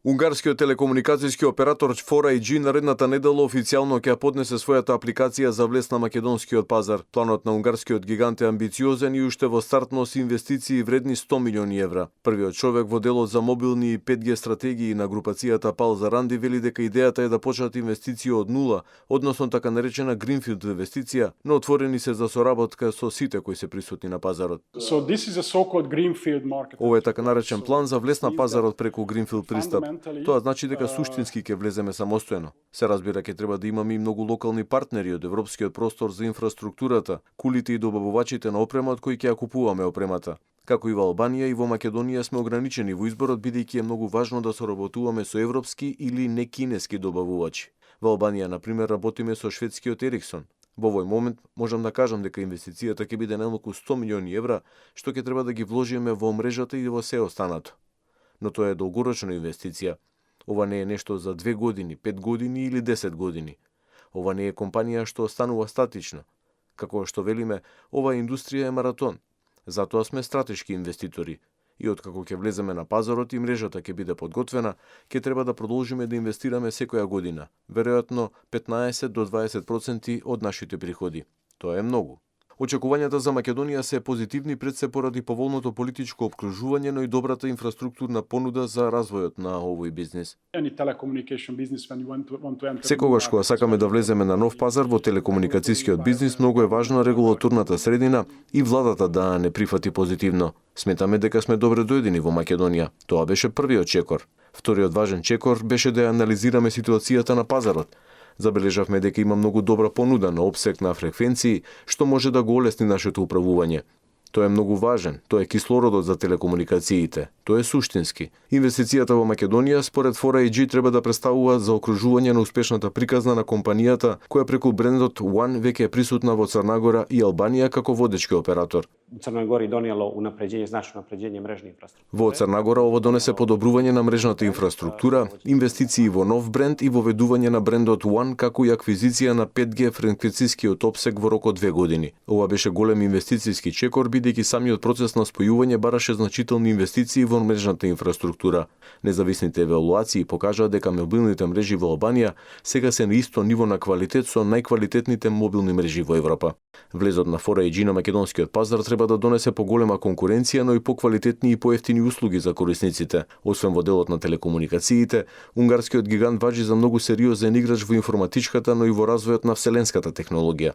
Унгарскиот телекомуникацијски оператор 4iG наредната недела официјално ќе поднесе својата апликација за влез на македонскиот пазар. Планот на унгарскиот гигант е амбициозен и уште во стартно с инвестиции вредни 100 милиони евра. Првиот човек во делот за мобилни и 5G стратегии на групацијата Пал Заранди вели дека идејата е да почнат инвестиции од нула, односно така наречена гринфилд инвестиција, но отворени се за соработка со сите кои се присутни на пазарот. Ова е така наречен план за влез на пазарот преку гринфилд пристап. Тоа значи дека суштински ќе влеземе самостојно. Се разбира ќе треба да имаме и многу локални партнери од европскиот простор за инфраструктурата, кулите и добавувачите на опремат кои ќе ја купуваме опремата. Како и во Албанија и во Македонија сме ограничени во изборот бидејќи е многу важно да соработуваме со европски или не кинески добавувачи. Во Албанија на пример работиме со шведскиот Ериксон. Во овој момент можам да кажам дека инвестицијата ќе биде најмалку 100 милиони евра, што ќе треба да ги вложиме во мрежата и во се останато. Но тоа е долгорочна инвестиција. Ова не е нешто за 2 години, 5 години или 10 години. Ова не е компанија што останува статична. Како што велиме, ова индустрија е маратон. Затоа сме стратешки инвеститори. И откако ќе влеземе на пазарот и мрежата ќе биде подготвена, ќе треба да продолжиме да инвестираме секоја година. Веројатно 15 до 20% од нашите приходи. Тоа е многу. Очекувањата за Македонија се позитивни пред се поради поволното политичко опкружување, но и добрата инфраструктурна понуда за развојот на овој бизнис. Секогаш кога сакаме да влеземе на нов пазар во телекомуникацијскиот бизнис, многу е важна регулаторната средина и владата да не прифати позитивно. Сметаме дека сме добре дојдени во Македонија. Тоа беше првиот чекор. Вториот важен чекор беше да ја анализираме ситуацијата на пазарот. Забележавме дека има многу добра понуда на опсек на фреквенции, што може да го олесни нашето управување. Тоа е многу важен, тоа е кислородот за телекомуникациите, тоа е суштински. Инвестицијата во Македонија според 4iG треба да представува заокружување на успешната приказна на компанијата, која преку брендот One веќе е присутна во Црнагора и Албанија како водечки оператор. Црногори донело унапреđenje мрежни инфраструктури. Во Црнагора ова донесе подобрување на мрежната инфраструктура, инвестиции во нов бренд и воведување на брендот One како и аквизиција на 5G фреквенцискиот опсек во рок од 2 години. Ова беше голем инвестицијски чекор бидејќи самиот процес на спојување бараше значителни инвестиции во мрежната инфраструктура. Независните евалуации покажаа дека мобилните мрежи во Албанија сега се на исто ниво на квалитет со најквалитетните мобилни мрежи во Европа. Влезот на 4iG на македонскиот пазар треба да донесе поголема конкуренција, но и поквалитетни и поевтини услуги за корисниците. Освен во делот на телекомуникациите, унгарскиот гигант важи за многу сериозен играч во информатичката, но и во развојот на вселенската технологија.